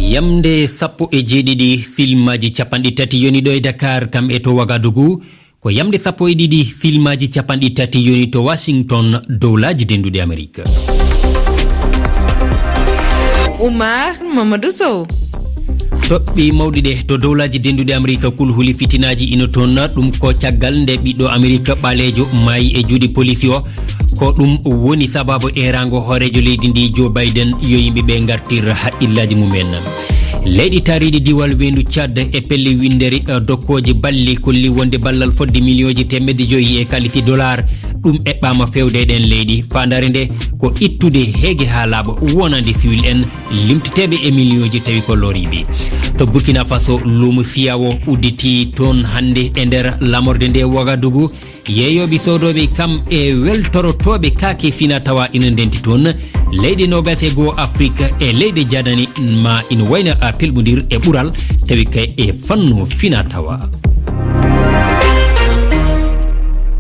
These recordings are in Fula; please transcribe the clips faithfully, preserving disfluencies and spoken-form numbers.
Yamnde sappo e jeeɗiɗi filmaaji capanɗe tati yoni ɗo e Dakar, kam e to Wagadugu. Ko yamnde sappo e ɗiɗi filmaaji capanɗe tati yoni to Washington, Dowlaaji Denduɗi Amerik. Oumar Mamadou Sow. Toɓɓe mawɗi ɗe to Dowlaaji Denduɗi Amerik, kulhuli fitinaaji ina toon. Ɗum ko caggal nde ɓiɗɗo Amerik ɓaleejo maayi e juuɗe poliisi o. Ko ɗum woni sababu eeraango hooreejo leydi ndi, Joe Biden, yo yimɓe ɓe ngartir haqqillaaji mumen. Leyɗe taariiɗe diwal weendu Tchad e pelle winndere, eh, dokkooje balle kolli wonde ballal fodde miliyooji teemedde joyi e kaalisi dollar. Ɗum eɓɓaama feewde e ɗeen leyɗe. Faandaare nde ko ittude heege haa laaɓa wonande siwil en limteteeɓe e miliyooji tawi ko loriiɓe. To Burkina Faso, luumo Siyawo udditi toon hannde e nder lamorde nde Wagadugu. Yeeyooɓe soodooɓe kam e weltorotooɓe kaake fina tawa ina ndenti toon. Leyɗe noogas e goo Afrik e leyɗe janani ma ina wayna a pelɓondir e ɓural, tawi kay e fannu fina tawa.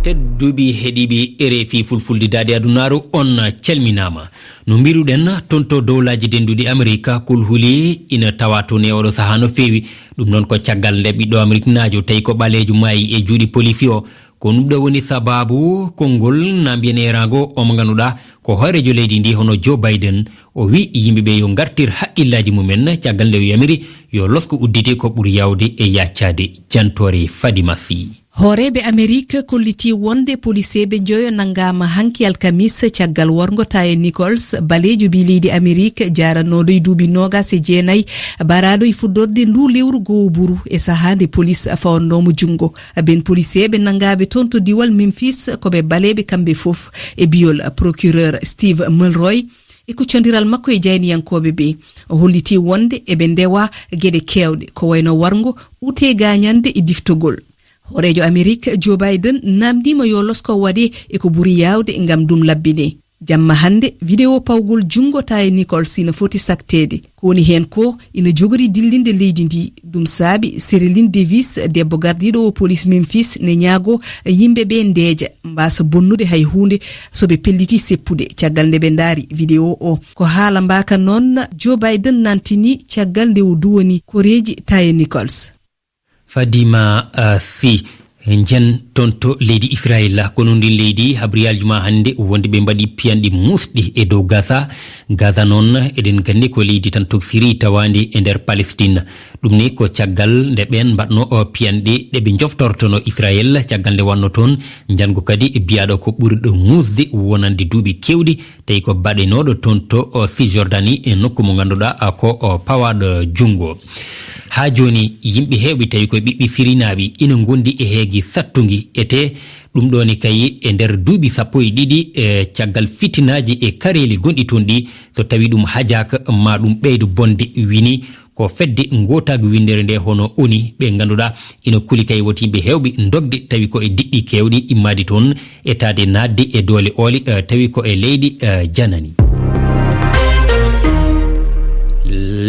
Tedduɓe heɗiiɓe R F I Fulfulde Daade Adunaaru, on calminaama. No mbiruɗen, toon to Dowlaaji Denduɗi Amerik, kulhuli ina tawa toon e oɗo sahaa no feewi. Ɗum noon ko caggal nde ɓiɗɗo Ameriknaajo tawi ko ɓaleejo maayi e juuɗe poliisi o. Ko ɗum ɗo woni sababu konngol na mbiyen eeraango o mo ngannduɗaa ko hooreejo leydi ndi, hono Joe Biden. O wi yimɓe ɓe yo ngartir haqqillaaji mumen, caggal nde o yamiri yo losko uddite ko ɓuri yaawde e yaccaade. Jantoore Fadima Sy. Hooreeɓe Amerik kollitii wonde poliseeɓe njoyo nanngaama hanki alkamis caggal worgo Taye Nichols, baleejo ɓii leydi Amerik, jaaranooɗo e duuɓi noogas e jeenayi, baraaɗo e fuɗɗorde nduu lewru goo buru e sahaa nde polis fawannoo mo junngo. Ɓeen poliseeɓe nanngaaɓe toon to diwal Memphis ko ɓe baleeɓe kamɓe fof, e biyol procureur Steve Mulroy e kuccondiral makko e jayniyankooɓe ɓe. O hollitii wonde eɓe ndewa geɗe keewɗe, ko wayno warngo, ute gaañande e diftogol. Hooreejo Amerik Joe Biden naamndiima yo losko waɗe e ko ɓuri yaawde ngam ɗum labbinee. Jamma hannde, video pawgol junngo Taye Nichols ina foti sakteede. Ko woni heen ko ina jogori dillinde leydi ndi. Ɗum saabi Serelin Davis, debbo gardiiɗo o polis Memphis, ne ñaago yimɓe ɓe ndeeja, mbaasa bonnude hay huunde so ɓe pelliti seppude caggal nde ɓe ndaari video o. Ko haala mbaaka noon Joe Biden nantini caggal nde o duwani koreeji Taye Nichols. Fadima, ah, Sy, njen toon to leydi Israel. Ko noon ndin leydi, habri aljuma hannde wonde ɓe mbaɗi piyanɗe muusɗe e dow Gaza. Gaza noon, eɗen nganndi ko leydi tan to Siri tawaandi e nder Palestine. Ɗum ni ko caggal nde ɓeen mbaɗno o piyanɗe ɗe ɓe njoftortono Israel, caggal nde wanno toon njanngu kadi biyaaɗo ko ɓurɗo muusde wonande duuɓi keewɗi, tawi ko baɗenooɗo toon to, o, Cisjordanie, e nokku mo ngannduɗaa, a, ko, o, pawaaɗo junngo. Haa jooni, yimɓe heewɓe tawi ko ɓiɓɓe sirinaaɓe ina ngondi e heegi sattungi, ete ɗum ɗooni kay e nder duuɓi sappo e ɗiɗi, e, caggal fitinaaji e kareeli gonɗi toon ɗi, so tawi ɗum hajaaka, ma ɗum ɓeydo bonde, wini ko fedde ngootaagu winndere nde, hono oni, ɓe ngannduɗaa ina kuli kay woto yimɓe heewɓe ndogde, tawi ko e diɗɗi keewɗi immaade toon, etaade naatde e doole oole, eh, tawi ko e leyɗe, eh, janani.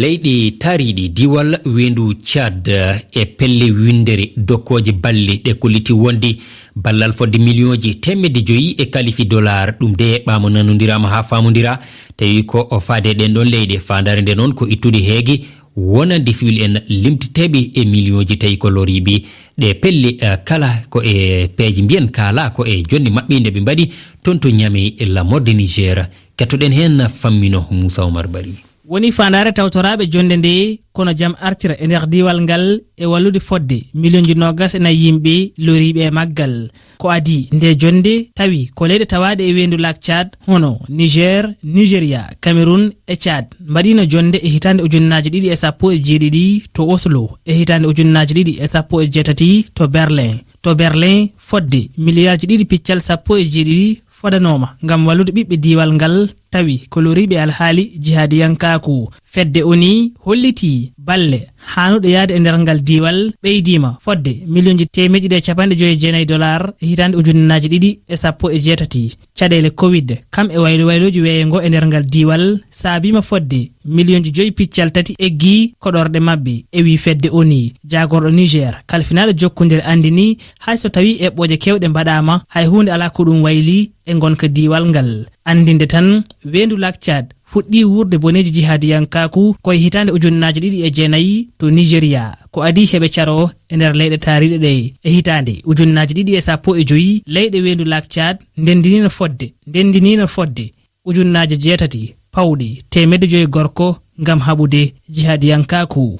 Leyɗe taariiɗe diwal weendu Tchad, eh, e pelle winndere dokkooje balle ɗe kolliti wonde ballal fodde miliyonji teemedde joyi e kalifi dollar, ɗum de eɓɓaama nanondiraama haa faamondira, tawi ko o faade e ɗen ɗon leyɗe. Faandaare nde noon ko ittude heege wonande siwil en limteteeɓe e miliyonji, tawi ko loriiɓe. Ɗe pelle, eh, kala ko e peeje mbiyen kaala ko e jonnde maɓɓe nde ɓe mbaɗi toon to Niamey e lamorde Niger. Kettoɗen heen Fammino Moussa Oumar Bari. Woni faandaare tawtoraaɓe jonnde nde, kono jam artira e nder diiwal ngal e wallude fodde miliyonji noogas e nayi yimɓe loriiɓe e maggal. Ko adii nde jonnde tawi ko leyɗe tawaaɗe e weendu Lac Tchad, hono Niger, Nigeria, Cameroun e Tchad, mbaɗiino jonnde e hitaande ujunnaaji ɗiɗi e sappo e jeeɗiɗi to Oslo, e hitaande ujunnaaji ɗiɗi e sappo e jeetati to Berlin. To Berlin, fodde miliyarji ɗiɗi piccal sappo e jeeɗiɗi fodanooma ngam wallude ɓiɓɓe diiwal ngal, tawi ko loriiɓe alhaali jihaadiyankaaku. Fedde O N U hollitii balle haanuɗe yahde e nder ngal diiwal ɓeydiima fodde miliyonji teemedde ɗiɗi e capanɗe joyi e jeenayi dollar e hitaande ujunnaaji ɗiɗi e sappo e jeetati. Caɗeele covid, kam e waylo waylooji weeyo ngo e nder ngal diiwal saabiima fodde miliyonji joyi piccal tati eggii koɗorɗe maɓɓe, e wii fedde O N U. Jaagorɗo Niger, kalfinaaɗo jokkondire, anndinii hay so tawii eɓɓooje keewɗe mbaɗaama, hay huunde alaa ko ɗum waylii e ngonka diiwal ngal. Anndinde tan, weendu Lac Tchad fuɗɗii wuurde boneeji jihaadiyankaaku ko e hitaande ujunnaaji ɗiɗi e jeenayi to Nigeria. Ko adii heɓe caroo e nder leyɗe taariiɗe ɗe. E hitaande ujunnaaji ɗiɗi e sappo e joyi, leyɗe weendu Lac Tchad ndenndiniino fodde, ndenndiniino fodde ujunnaaji jeetati pawɗi teemedde joyi gorko ngam haɓude jihaadiyankaaku.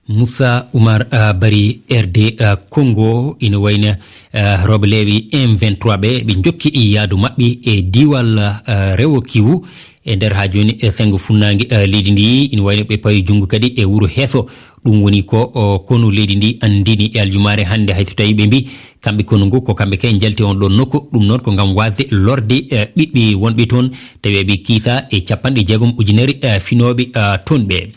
Moussa Oumar, ah, Bari, R D, ah, Congo, ina wayno, ah, rewɓe leewi M vingt-trois ɓe, ɓe njokki e yaadu maɓɓe e diiwal, ah, Rewo Kiwu. E nder haa jooni, e senngo funnaange, ah, leydi ndi, ina wayno ɓe pawi junngo kadi e wuro Heeso. Ɗum woni ko, o, konu leydi ndi anndini e aljumaare hannde, hay so tawi ɓe mbi kamɓe konu ngu ko kamɓe kay njalti on ɗon nokku. Ɗum noon ko ngam waasde lorde, eh, ɓiɓɓe wonɓe toon, tawi ɓe kiisa e capanɗe jeegom ujunere, eh, finooɓe, eh, toon ɓe.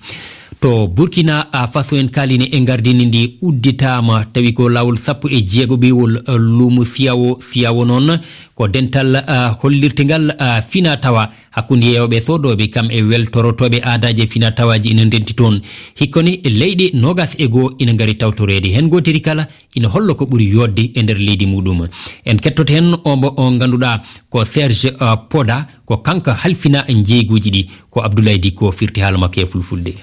To Burkina, ah, Faso en kaalini e ngardini ndi udditaama, tawi ko laawol sappo e jeegoɓewol, eh, luumo Siyawo. Siyawo noon ko dental, ah, hollirtengal, ah, fina tawa hakkunde yeeyooɓe soodooɓe kam e weltorotooɓe aadaaji e fina tawaaji ina ndenti toon. Hikkoni leyɗe noogas e goo ina ngari tawtoreede. Heen gootiri kala ina hollo ko ɓuri yooɗde e nder leydi muɗum. En kettoto heen o mo o ngannduɗaa ko Serge, uh, Poda, ko kanko halfina njeeyguuji ɗi, ko Abdoulaye Dicko firti haala makko e fulfulde.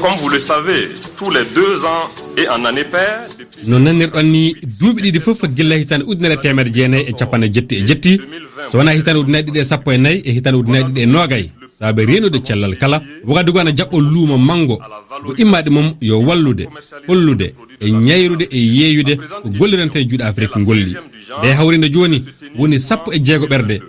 Comme vous le savez, tous les deux ans et en année paire, depuis... No nanirɗon ni, duuɓi ɗiɗi fof gilla hitaande ujunere teemedde jeenayi e capanɗe jetti e jetti, so wonaa hitaande ujunaaji ɗiɗi e sappo e nayi e hitaande ujunaaji ɗiɗi e noogay, saabe reenude cellal kala, Wagadugu ana jaɓɓo luumo manngo, ko immaade mum yo wallude, hollude, e ñayrude, e yeeyude ko golliranta e juuɗe Afrik ngolli. Nde hawrinde jooni woni sappo e jeego ɓerde.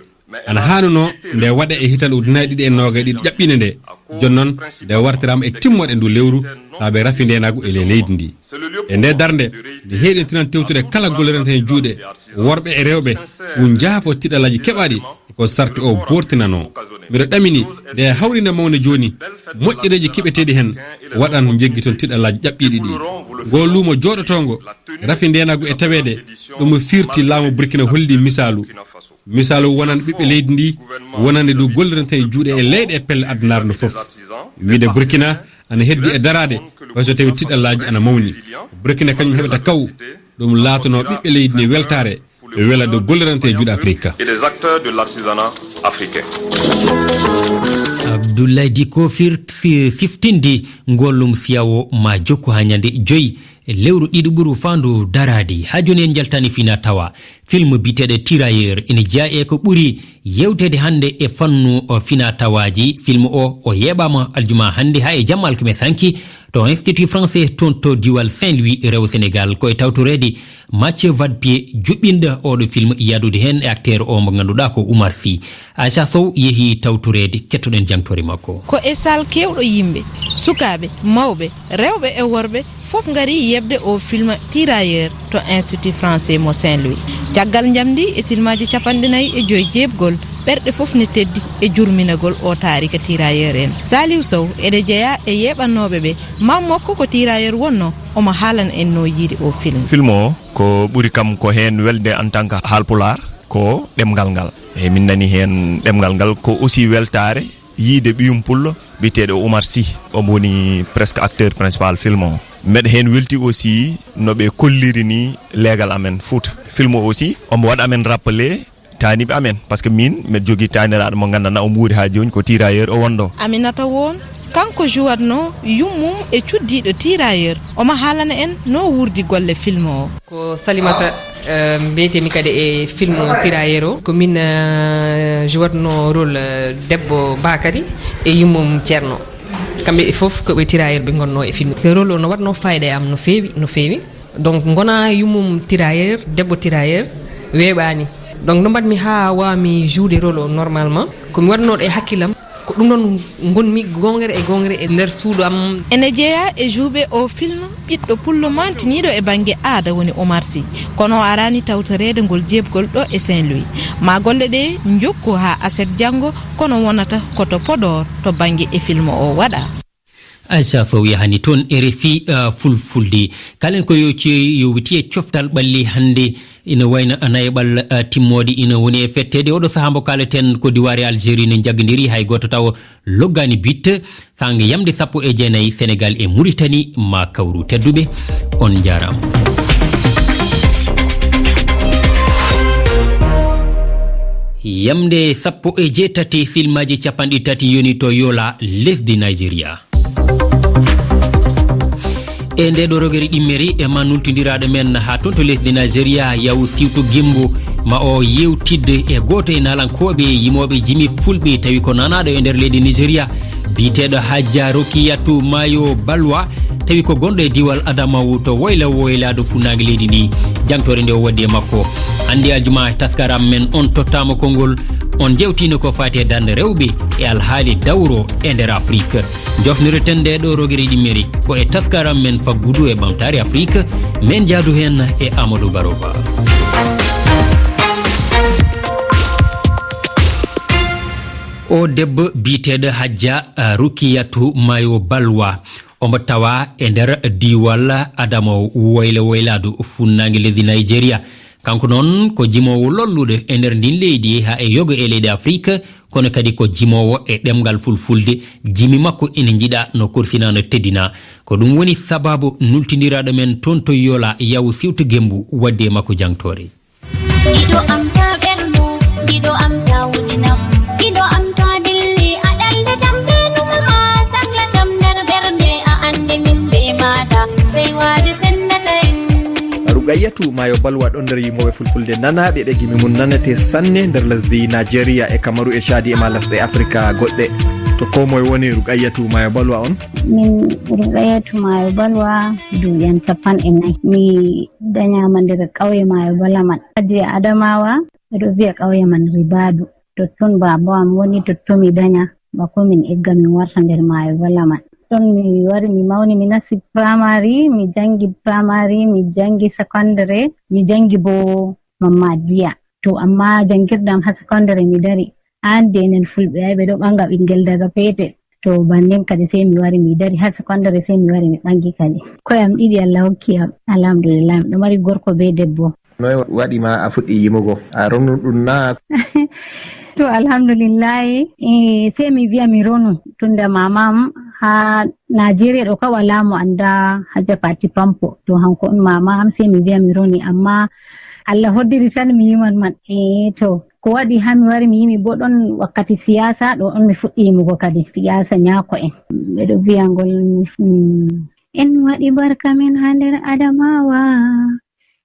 Ana haanunoo nde waɗa e hitaande ujunaaji ɗiɗi e noogay ɗiɗi ƴaɓɓiinde nde. Jooni noon nde wartiraama e timmoode ndu lewru, saabe rafi ndeenaagu e ley leydi ndi. E nde darnde, mi heeɗintinan tewtude kala golliranta heen juuɗe, worɓe e rewɓe, ngu njaafo tiɗalaaji keɓaaɗi ko sarti o boortinanoo. Miɗo ɗamini, nde hawrinde mawnde jooni, moƴƴereeji keɓeteeɗi heen waɗan njeggiton tiɗalaaji ƴaɓɓiiɗi ɗi. Ngoo luumo jooɗotoongo, rafi ndeenaagu e taweede, ɗum firti laamu Burkina holli misaalu. Misaalu wonan ɓiɓɓe leydi ndi, wonande ndu golliranta e juuɗe e leyɗe e pelle addunaare ndu fof. Wiide Burkina ana heddi e daraade, fay so tawi tiɗallaaji ana mawni. Burkina kañum heɓata kaw, ɗum laatanoo ɓiɓɓe leydi ndi weltaare, ɓe wela ndu golliranta e juuɗe Afrika. Et les acteurs de l'artisanat africain. Abdoulaye Dicko fir-, fi-, fiftindi ngollum Siyawo ma jokku haa ñande joyi. E lewru ɗiɗi ɓuru faandu daraade. Haa jooni en njaltani fina tawa. Film biyeteeɗo Tirailleur ina jeyaa e ko ɓuri yewteede hannde e fannu o fina tawaaji. Film o, o yeeɓaama aljuma hannde haa e jamma alkamiisa hanki to Institut Français toon to diwal Saint-Louis rewo Sénégal. Ko e tawtoreede Mathieu Vadpied juɓɓinɗo oɗo film, yaadude heen e acteur o mo ngannduɗaa ko Oumar Sy. Aisha Sow yehi tawtoreede, kettoɗen jangtoore makko. Ko e saal keewɗo yimɓe, sukaaɓe, mawɓe, rewɓe e worɓe, fof ngari yeɓde o film Tirailleur to Institut Français mo Saint-Louis. Caggal njamndi e silmaaji capanɗe nayi e joyi jeeɓgol, ɓerɗe fof ne teddi e jurminagol o taarika Tirailleur en. Saliou Sow ene jeyaa e yeeɓannooɓe ɓe, maam makko ko Tirailleur wonnoo, omo haalana en no yiide o film. Film o ko ɓuri kam ko heen welde en tant que Haalpulaar ko ɗemngal ngal. E min nani heen ɗemngal ngal ko aussi weltaare yiide ɓiyum pullo biyeteeɗo Oumar Sy, omo woni presque acteur principal film o. Mbeɗa heen welti aussi no ɓe kolliri ni leegal amen Fouta. Film o aussi omo waɗa amen rappelé taaniiɓe amen, parce que min mbeɗa jogii taaniraaɗo mo nganndanɗaa omo wuuri haa jooni ko Tirailleur o wonɗo. Aminata Won, kanko juwatno yummum e cuddiiɗo Tirailleur, omo haalana en no wuurdi golle film o. Ko Salimata, eh, mbiyetee-mi kadi e film Tirailleur o. Ko min, eh, jouwatnoo rôle, eh, debbo Bakary e yummum Ceerno. Kamɓe fof ko ɓe Tirailleur ɓe ngonnoo e film. Rôle o no waɗnoo fayida e am no feewi, no feewi. Donc, ngonaa yummum Tirailleur, debbo Tirailleur, weeɓaani. Donc, no mbaɗmi haa waawmi jouwde rôle o normalement? Ko mi waɗnooɗo e hakkillam. Ko ɗum ɗoon ngonmi goongre e goongre e nder suudu am. Ene jeyaa e jouwɓe o film ɓiɗɗo pullo maantiniiɗo e bannge aada woni Oumar Sy. Kono o araani tawtoreede ngol jeeɓgol ɗo e Saint-Louis. Ma golle ɗe njokku haa aset janngo, kono wonata ko to Podor to bannge e film o waɗaa. Aisha Sow yahani toon R F I, uh, Fulfulde. Kalen ko yo ci-, yowiti e coftal ɓalli hannde. Ina wayno nayeɓal, eh, timmoode ina woni e fetteede. Oɗo sahaa mbo kaaleten ko diwaare Algérie ne njaggindiri, hay gooto taw loggaani but. Saanga yamde sappo e jeenayi, Sénégal e Mauritanie ma kawru. Tedduɓe, on njaaraama. Yamnde sappo e jeetati filmaaji capanɗe tati yoni to Yola, lesdi Nigeria. E nde ɗo rogere ɗimmere, e ma nultindiraaɗo men haa toon to lesdi Nigeria, Yawu Siwtu Gimbu, ma o yewtidde e gooto e naalankooɓe yimooɓe jimi fulɓe, tawi ko nanaaɗo e nder leydi Nigeria, biyeteeɗo Hajja Rokiyatu Mayo Balwa, tawi ko gonɗo e diiwal Adamawu to woyla woylaado funnaange leydi ndi. Jangtoore nde o waddi e makko. Hannde aljuma, taskaram men on tottaama konngol, on jewtino ko faati e darnde rewɓe e alhaali dawro e nder Afrik. Jofnireten nde ɗo rogere ɗimmere ko e taskaram men faggudu e ɓamtaare Afrik, men jaadu heen e Amadou Barova. O debbo biyeteeɗo Hajja, ah, Rukiyatu Mayo Balwa, omo tawa e nder diiwal Adamawa woyla woylaado funnaange leydi Nigeria. Kanko noon ko jimoowo lolluɗo e nder ndin leydi haa e yoga e leyɗe Afrik, kono kadi ko jimoowo e ɗemngal fulfulde. Jimi makko ene njiɗa no korsina no teddina. Ko ɗum woni sababu nultindiraaɗo men toon to Yola, Yawu Siwtu Gembu, waddi e makko jangtoore. Giɗo am ta ɓernu, giɗo am ta wudinam, giɗo am ta dilli, a ɗalda tamɓe numa ma, sakla tam nder ɓernde, a ande min be maɗa, sey waade sendata en. Ruqayyatu Mayo Balwa ɗon nder yimooɓe fulfulde nanaaɓe ɓe gimi mum nanete sanne nder lesdi Nigeria e Kamaru e Chadi e ma lesɗe Afrika goɗɗe. To ko moye woni Ruqayyatu Mayo Balwa on? Min Ruqayyatu Mayo Balwa, duuɓi am capanɗe nayi. Mi dañaama nder ƙauye Mayo Balaman. Kadi e Adamawa, ɓe ɗo viya ƙauye man Ribadu. Totton baaba am woni, totton mi daña. Bako min egga min warta nder Mayo Balaman. Ton mi wari mi mawni, mi nasti primary, mi jangi primary, mi jangi secondary, mi jangi bo Mammadiya. To amma jangirde am ha secondary mi dari. Hande enen fulɓe ay ɓe ɗo ɓanga ɓingel daga petel. To bannin kadi sey mi wari mi dari ha secondary, sey mi wari mi ɓangi kadi. Ko'e am ɗiɗi Allah hokki am. Alhamdulillah, miɗo mari gorko be debbo. Noy waɗi ma a fuɗɗi yimugo? A ronu ɗum na? To alhamdulillahi, eh, sey mi wiya mi ronu. Tunda mama am ha Najeriya ɗo ka wala mo anda Hajja Fati Pampo. To hanko on mama am, sey mi wiya mi roni. Amma Allah hoddiri tan mi yiman man. Eh, to ko waɗi ha mi wari mi yimi bo ɗon wakkati siyasa, ɗo on mi fuɗɗi yimugo kadi siyasa nyaako en. Ɓe ɗo viya ngol, mm, en waɗi barka men ha nder Adamawa.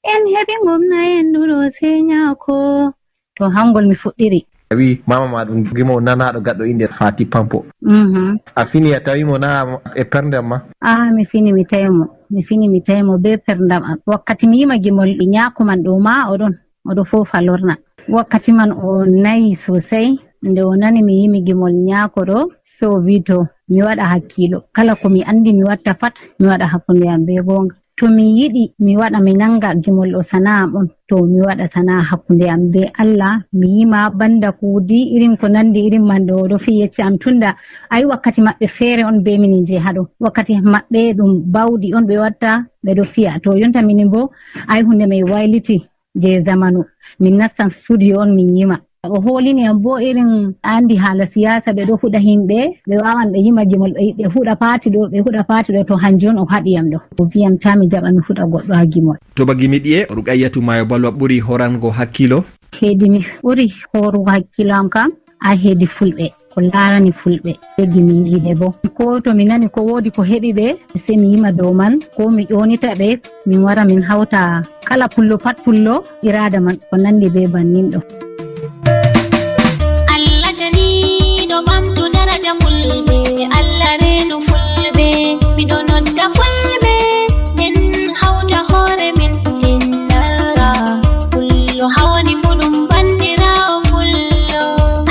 En heɓi ngomna en ɗuɗo sey nyaako. To hangol mi fuɗɗiri. A wi mama ma ɗum gimo nanaɗo gaɗɗo inde Fati Pampo. Mhm. A fini a tawi mo na e perndam ma? Ah, mi fini mi tawi mo. Mi fini mi tawi mo be perndam am. Wakkati mi yima gimol nyaako man ɗo ma o ɗon. Oɗo fofa lorna. Wakkati man o nayi sosai. Nde o nani mi yimi gimol nyaako ɗo, so o wi to mi waɗa hakkilo. Kala ko mi andi mi watta pat, mi waɗa hakkunde am be gonga. To mi yiɗi mi waɗa, mi nanga gimol ɗo sana'a am on, to mi waɗa sana'a hakkunde am be Allah, mi yima banda kuudi irin ko nandi irin man ɗo, oɗo fi yecca am tunda ay wakkati maɓɓe feere on be mini je haɗo. Wakkati maɓɓe ɗum bawɗi on ɓe watta, ɓe ɗo fiya. To yonta mini bo ay hunde mai wayliti je zamanu. Min nastan studio on min yima. O holini am bo irin andi hala siyasa ɓe ɗo huɗa himɓe, ɓe wawan ɓe yima gimol, ɓe, ɓe huɗa pati ɗo, ɓe huɗa pati ɗo, to hanjum on o haɗi am ɗo. O viyam ta mi jaɓa mi huɗa goɗɗo ha gimol. To ba gimi ɗiye, Ruqayyatu Mayo Balwa ɓuri horango hakkilo? Hedi mi ɓuri horugo hakkilo am kam, a hedi fulɓe, ko larani fulɓe, hedi mi yiide bo. Ko to mi nani ko wodi ko heɓi ɓe, se mi yima dow man, ko mi ƴonita ɓe, min wara min hawta kala pullo pat pullo, irada man ko nandi be bannin ɗo. Allah janiiɗo ɓamtu daraja fulɓe, Allah reenu fulɓe, miɗo nodda fulɓe, en hawta hoore men, en dara. Pullo hawani fu ɗum bandiraawo pullo.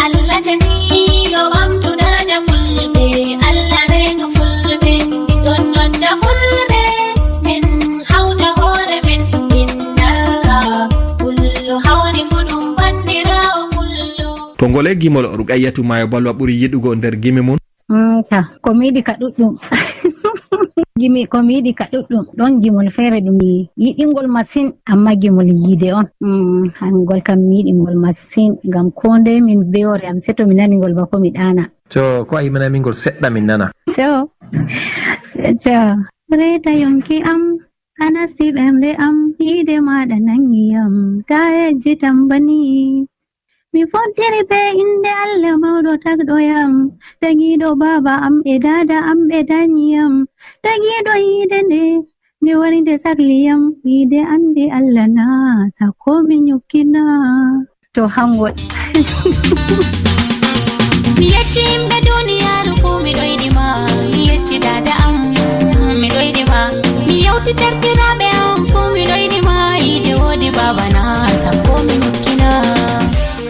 Allah janiiɗo ɓamtu daraja fulɓe, Allah reenu fulɓe, miɗo nodda fulɓe, en hawta hoore men, en dara. Pullo hawani fu ɗum bandiraawo pullo. To ngole gimol Ruqayyatu Mayo Balwa ɓuri yiɗugo nder gimi mum? Mm, ta, ko mi yiɗi ka ɗuɗɗum. Gimi, ko mi yiɗi ka ɗuɗɗum. Ɗon gimol feere ɗum mi yiɗi ngol masin, amma gimol yiide on. Mm, hangol kam mi yiɗi ngol masin, ngam ko ndey min be hoore am, seto mi nani ngol bako mi ɗaana. To, ko a yimanami ngol seɗɗa min nana? To, to. Reeta yonki am, a nasti ɓernde am, yiide maaɗa nangi am, ta yejjitam bani. Mi foddiri be innde Allah mawɗo tagɗo yam, tagiiɗo baaba am e daada am e dañi yam, tagiiɗo yiide nde, nde wari nde sarli yam, yiide annde Allah na, sakko mi nyukkina. To hangol. Mi yetti yimɓe duniyaaru fuu, miɗo yiɗi ma. Mi yetti daada am, miɗo yiɗi ma. Mi yewti terɗiraaɓe am fuu, miɗo yiɗi ma. Yiide woodi baaba na, sakko mi nyukkina.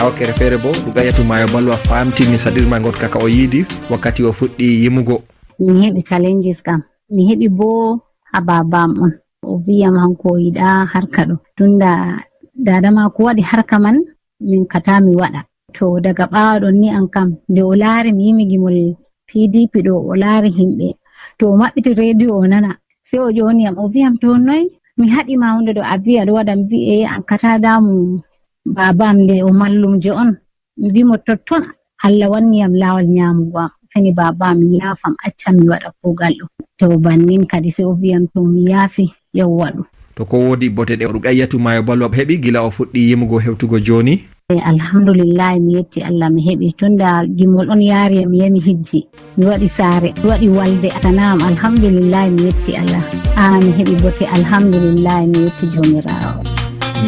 Haa wakkere feere boo, Rukayatu Maayo Balwa faamtini saɗirma ngon kaka o yiidi wakkati o fuɗɗi yimugo. Mi heɓi challenges kam. Mi heɓi boo haa baaba am on. O wi'i am hanko o yiɗaa harka ɗo. Tunda daada maako waɗi harka man, min kata mi waɗa. To daga ɓaawo ɗon ni an kam, nde o laari mi yimi gimol P D P ɗo, o laari himɓe. To o maɓɓiti rediyo o nana. Sey o ƴoni am, o wi'i am, "To noy? Mi haɗi ma hunde ɗo, a wi'i aɗo waɗa." Mi wi'i, "Eh, an kata damu baaba am nde o mallumjo on." Mi wi'i mo, "Totton Allah wanni am laawol nyaamugo am. Seni baaba am yaafam, accam mi waɗa kuugal ɗo." To bannin kadi sey o wi'i am, "To mi yaafi, yawwa ɗum." To ko woodi bote ɗe Ruqayyatu Maayo Balwa heɓi gila o fuɗɗi yimugo hewtugo jooni? Eh, alhamdulillahi, mi yetti Allah mi heɓi. Tunda gimol on yaari am, yami hijji. Mi waɗi saare, mi waɗi walde. Sanaam, alhamdulillahi, mi yetti Allah. Haa mi heɓi bote, alhamdulillahi, mi yetti Joomiraawo.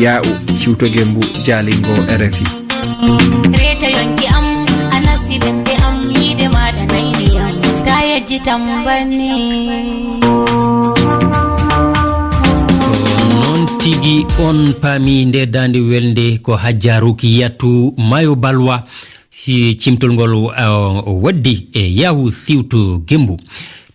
Yaa'u, Siwto Gembu, Jaalingo, R F I. Reeta yonki am, a nasti ɓernde am, yiide maaɗa nayni am. Ta yejjitam banni. Noon tigi, on paami nde daande welnde ko Hajja Rukiyatu Maayo Balwa. Si cimtol ngol, uh, o waddi e Yahu Siwto Gembu.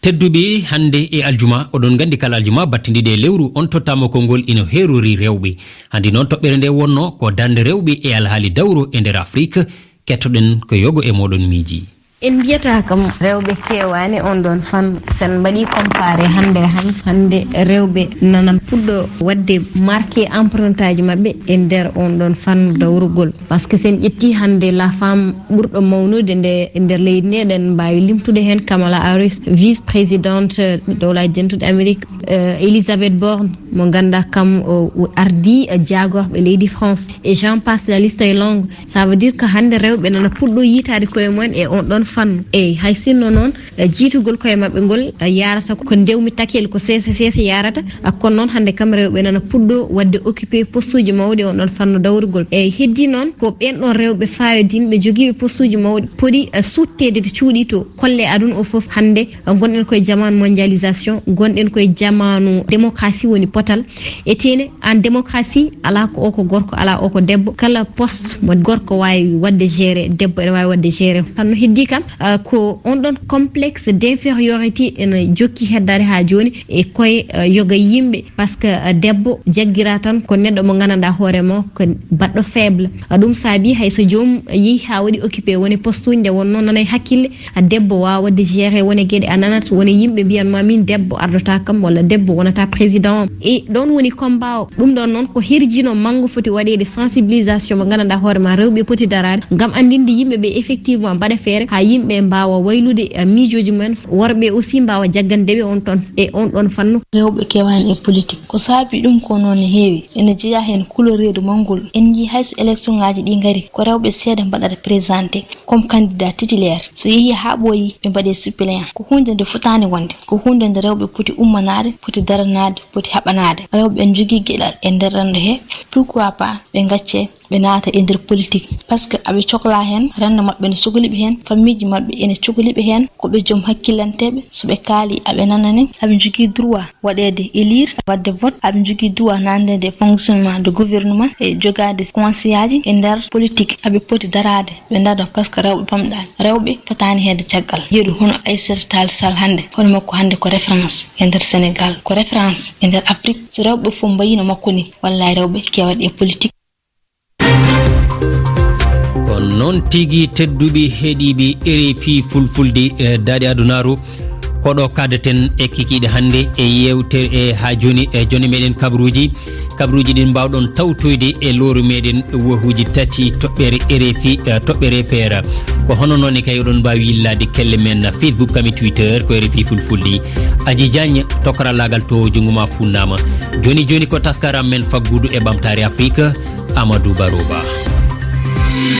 Tedduɓe, hannde e aljuma, oɗon nganndi kala aljuma battindiɗe e lewru, on tottaama konngol ina heerori rewɓe. Hannde noon toɓɓere nde wonno ko darnde rewɓe e alhaali dawro e nder Afrik. Kettoɗen ko yogo e mooɗon miiji. En mbiyata kam rewɓe keewaani on ɗon fannu. Sen mbaɗi comparé hannde e hannde, hannde rewɓe nana puɗɗo waɗde marqué empreinte aji maɓɓe e nder on ɗon fannu dawrugol. Parce que sen ƴetti hannde la femme ɓurɗo mawnude nde e nder leydi ndi, eɗen mbaawi limtude heen Kamala Harris, vice-présidente Dowlaaji Dentuɗi Amerik, euh, Elizabeth Borne, mo ngannduɗaa kam o, o ardii, euh, jaagorɓe leydi France. Et j'en passe, la liste est longue. Ça veut dire que hannde rewɓe nana puɗɗo yiytaade koye mumen e on ɗon fannu. Eyi, hay sinno noon, eh, jiitugol koye maɓɓe ngol, eh, yaarata ko ndewmi takeel ko seese seese yaarata, ah, kono noon hannde kam rewɓe nana puɗɗo waɗde occupé postuuji mawɗi on ɗon fannu dawrugol. Eyi, heddi noon ko ɓeen ɗon rewɓe faayodinɓe jogiiɓe postuuji mawɗi poti, eh, suutteede to cuuɗi to kolle aduna o fof hannde. Ngonɗen koye jamaanu mondialisation, ngonɗen koye jamaanu démocratie woni potal. Etene, en démocratie, alaa ko o ko gorko, alaa o ko debbo. Kala poste mo gorko waawi waɗde gérer, debbo ene waawi waɗde gérer. Kono heddi kam, ah, ko on ɗon complexe d'infériorité ene jokki heddaade haa jooni e koye, ah, yoga yimɓe. Parce que, ah, debbo jaggira tan ko neɗɗo mo nganndanɗaa hoore mum ko baɗɗo faible. Ah, ɗum saabi hay so joom yehi haa waɗi occupé woni postuuji nde wonnoo nana e hakkille, a debbo waawa waɗde gérer wone geɗe a nanat, wone yimɓe mbiyan ma min debbo ardata kam walla debbo wonata président. E ɗon woni combat o. Ɗum ɗon noon ko hirjino manngo foti waɗeede sensibilisation mo nganndanɗaa hoore ma rewɓe poti daraade ngam anndinde yimɓe ɓe effectivement mbaɗa feere haa yimɓe mbaawa waylude, eh, miijooji mumen, worɓe aussi mbaawa jaggande ɓe on ton, e on ɗon fannu. Rewɓe kewaani e politique. Ko saabi ɗum ko noon ne heewi. Ene jeyaa heen couleur reedu manngol. En njii hay so élection ngaaji ɗi ngari, ko rewɓe seeɗa mbaɗata présenté comme candidat titulaire. So yehi haa ɓooyi, ɓe mbaɗe suppléant. Ko huunde nde fotaani wonde. Ko huunde nde rewɓe poti ummanaade, poti daranaade, poti haɓanaade. Rewɓe ene njogii geɗal e nder renndo he. Pourquoi pas ɓe ngacce, ɓe naata e nder politique? Parce que aɓe coklaa heen, renndo maɓɓe ene sokli ɓe heen, fammiiji maɓɓe ene cokli ɓe heen, ko ɓe joom hakkillanteeɓe, so ɓe kaali aɓe nanani, aɓe njogii droit waɗeede élire, waɗde vote, aɓe njogii droit naatnude e fonctionnement de gouvernement e jogaade conseillaaji e nder politique. Aɓe poti daraade, ɓe ndaro, parce que rewɓe pamɗaani. Rewɓe potaani heedde caggal. Yeru hono Aïssata Tall Sall hannde, hono makko hannde ko référence e nder Sénégal, ko référence e nder Afrique. So rewɓe fof mbayiino makko ni, wallahi rewɓe kewaani e politique. Ko noon tigi, tedduɓe heɗiiɓe R F I Fulfulde, e daaɗe adunaaru, ko ɗo kaadaten e kikiiɗe hannde e yeewtere e haa jooni e jooni meɗen kabaruuji. Kabaruuji ɗin mbaawɗon tawtoyde e lowru meɗen wahuuji tati toɓɓere R F I, eh, toɓɓere F R. Ko hono noon ne kay oɗon mbaawi yillaade kelle men Facebook kam e Twitter ko R F I Fulfulde. Aji Diagne to karallaagal to junngo ma funnaama. Jooni jooni ko taskaram men faggudu e ɓamtaare Afrik, Amadou Baroba.